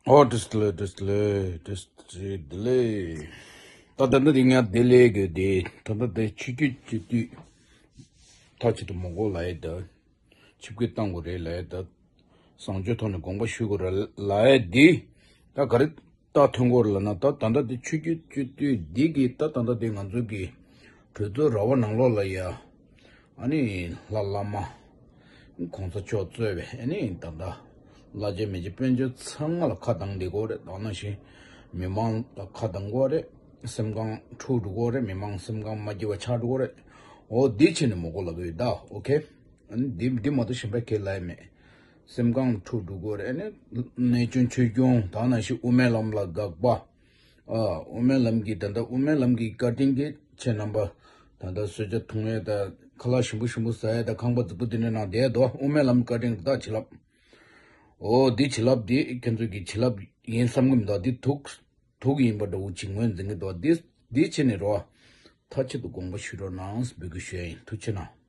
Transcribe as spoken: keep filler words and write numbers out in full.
ཨོ་བཀྲ་ཤིས་བདེ་ལེགས། བཀྲ་ཤིས་བདེ་ལེགས། བཀྲ་ཤིས་བདེ་ལེགས། ད་ད་ལྟ་འདི་ང་བདེ་ལེགས་གི་བདེ། ད་ལྟ་འདི་ཆུ་རྒྱུད་སྤྱི་འཐུས་མཐའ་གཅིག་ཏུ་མ་གོ་ལ་ཡ་ད། ཆིབས་བསྒྱུར་བཏང་དགོས་རེད་ལ་ཡ་ད། བཟང་སྤྱོད་ཐོག་ནས་དགོངས་པ་ཞུ་དགོས་རེད་ལ་ཡ་འདི། ད་ག་རེ་ད་ཐོན་དགོས་རེད་ལ་ན། ད་ད་ལྟ་འདི་ཆུ་རྒྱུད་སྤྱི་འཐུས་འདི་གི་ད་ད་ལྟ་འདི་ང་ཚོ་གི་གྲོས་ཚོགས་ར་བ་ནང་ལོགས་ལ་ཡ། ཨ་ནི་ལྷ་བླ་མ་༸གོང་ས་མཆོག་གཙོས་པའི་ཨ་ནི་ད་ལྟ་བླ་ཆེན་མི་ཆེན་དཔོན་ཆེན་ཚང་མ་ལ་ཁ་གདངས་བསྡད་ཀྱི་ཡོད་རེད། དེ་ནང་བཞིན་མི་མང་ལ་ཁ་གདངས་ཀྱི་ཡོད་རེད། སེམས་ཁམས་འཁྲུག་འགྲོ་གི་ཡོད་རེད། མི་མང་སེམས་ཁམས་མ་སྐྱིད་པ་ཆགས་འགྲོ་གི་ཡོད་རེད། འོ་འདི་བྱས་ནས་མ་གོ་ལབ་ཀྱི་ཡོད་ད། ཨོ་ཁེ། ཨ་ནི་འདི་འདི་མ་གཏོགས་གཞན་པ་གང་ཡང་ལབ་ཡ་མེད། སེམས་ཁམས་འཁྲུག་འགྲོ་གི་ཡོད་རེད། ཨ་ནི་གནས་ཆུང་ཆོས་སྐྱོང་དེ་ནང་བཞིན་དབུ་མའི་ལམ་ལ་དགག་པ། ཨ། དབུ་མའི་ལམ་གྱི་ད་ལྟ་དབུ་མའི་ལམ་གྱི་བཀའ་དྲིན་གྱིས་ཁྱེད་རྣམ་པ་ད་ལྟ་གསོལ་ཇ་འཐུང་ཡས་དང་ཁ་ལག་ཞིམ་པོ་ཞིམ་པོ་ཟ་ཡས་དང་ཁང་པ་རྫིག་པོ་འདི་འདྲའི་ནང་བསྡད་འདུག་དབུ་མའི་ལམ་བཀའ་དྲིན་གྱིས། ད་བྱིན་རླབས། འོ་འདི་བྱིན་རླབས་འདི་ཁྱེད་ཚོ་གི་བྱིན་རླབས་ཡིན་བསམ་གྱི་མི་འདུག་འདི་དུག་དུག་ཡིན་པ་འདྲ་བོ་ཅིག་ངོས་འཛིན་གྱི་འདུག་འདི་འདི་བྱས་ནས་རོ། མཐའ་གཅིག་ཏུ་དགོངས་པ་ཞུ་རོགས་གནང་འབོད་སྐུལ་ཞུ་ཡ་ཡིན། ཐུགས་རྗེ་གནང་།